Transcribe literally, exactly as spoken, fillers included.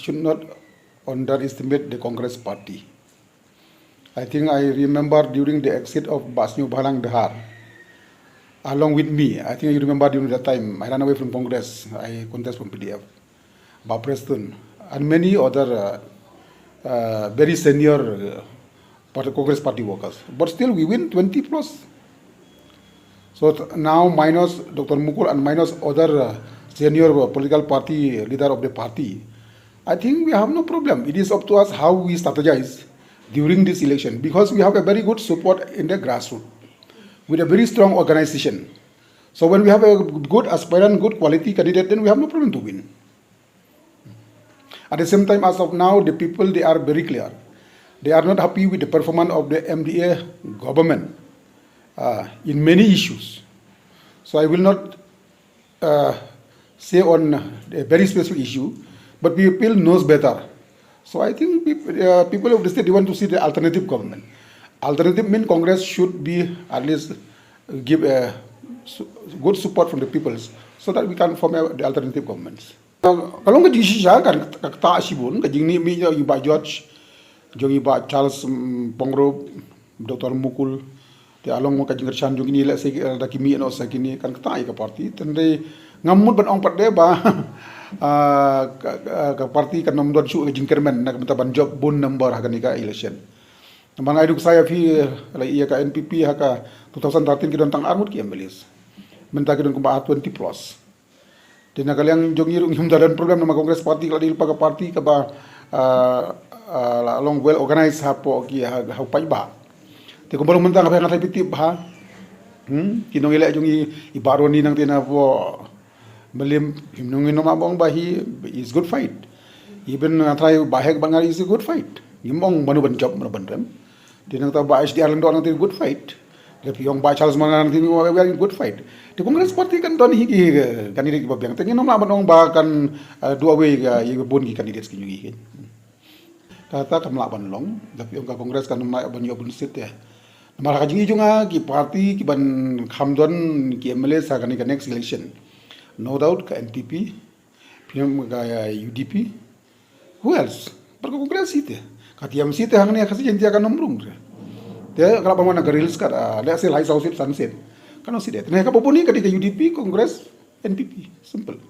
should not underestimate the Congress party. I think I remember during the exit of Bah Sniawbhalang Dhar, along with me, I think you remember during that time, I ran away from Congress, I contest from P D F. Bah Prestone, and many other uh, uh, very senior uh, party, Congress party workers. But still, we win twenty plus. So th- now, minus Doctor Mukul and minus other uh, senior uh, political party leader of the party, I think we have no problem. It is up to us how we strategize during this election, because we have a very good support in the grassroots with a very strong organization. So when we have a good aspirant, good quality candidate, then we have no problem to win. At the same time, as of now, the people, they are very clear. They are not happy with the performance of the M D A government uh, in many issues. So I will not uh, say on a very specific issue, but people knows better. So I think peop- uh, people of the state, they want to see the alternative government. Alternative mean Congress should be at least give a su- good support from the peoples so that we can form a, the alternative governments. Ka long ka jingshisha, kan ka kata shibun ka jingmih jong i Bah George, jong i Bah Charles, mm, Pyngrope, Doctor Mukul. Te along ka jingkyrshan jong kine, lehse da ki mih noh sa kine, kan kata ïa ka party. Tangba ngam mut ban ong pat de ba ah, ka, ka, ka party kan ym don shuh ka jingkyrmen na ka bynta ban jop bun number ha kane ka election. Namar nga ai duk sa ïa phi, la ïa ka N P P ha ka two thousand thirteen ki don tang ar ngut ki M L As. Mynta ki don kumba twenty plus. Te na ka liang jong ngi ruh ngim da don problem, namar Congress party ka la dei lypa ka party kaba ah, ah, la long well organized hapoh ki ha, ha u paidbah. Te kumba long mynta nga phi nga trai phi tip ba ha. Hmm? Ki nongïaleh jong ngi, i Bah Ronnie nangta na poh Mylliem, ngim nong, ngim nong lah ban ong ba he is good fight. Even nga trai Bah Hek Bah Ngar is a good fight. Ngim ong mano ban jop, mano ban rem. Te nangta Bah H D R Lyngdoh nangta good fight. Te phi ong Bah Charles Marngar nangta good fight. Te Congress party kan don hi ki candidate kiba biang. Te ngin ym lah ban ong ba kan uh, do away ka ïa bun ki candidates ki jong ngi. Kata kam lah ban long, da phi ong ka Congress kan ym lah ban ïoh bun seat te. Namar ka jingim jong nga ki party kiban kham don ki M L A sa kane ka next election. No doubt ka N P P, phi ong ka U D P, who else? Bad ka Congress hi te. Ka T M C te hangne ka Khasi Jaiñtia kan ym rung te. Te ka lah ban wan na ka real skat, ah, lehse lai saw seat san seat. Kan ym seat te. Te kaba bun hi ka dei ka U D P, Congress, N P P. Simple.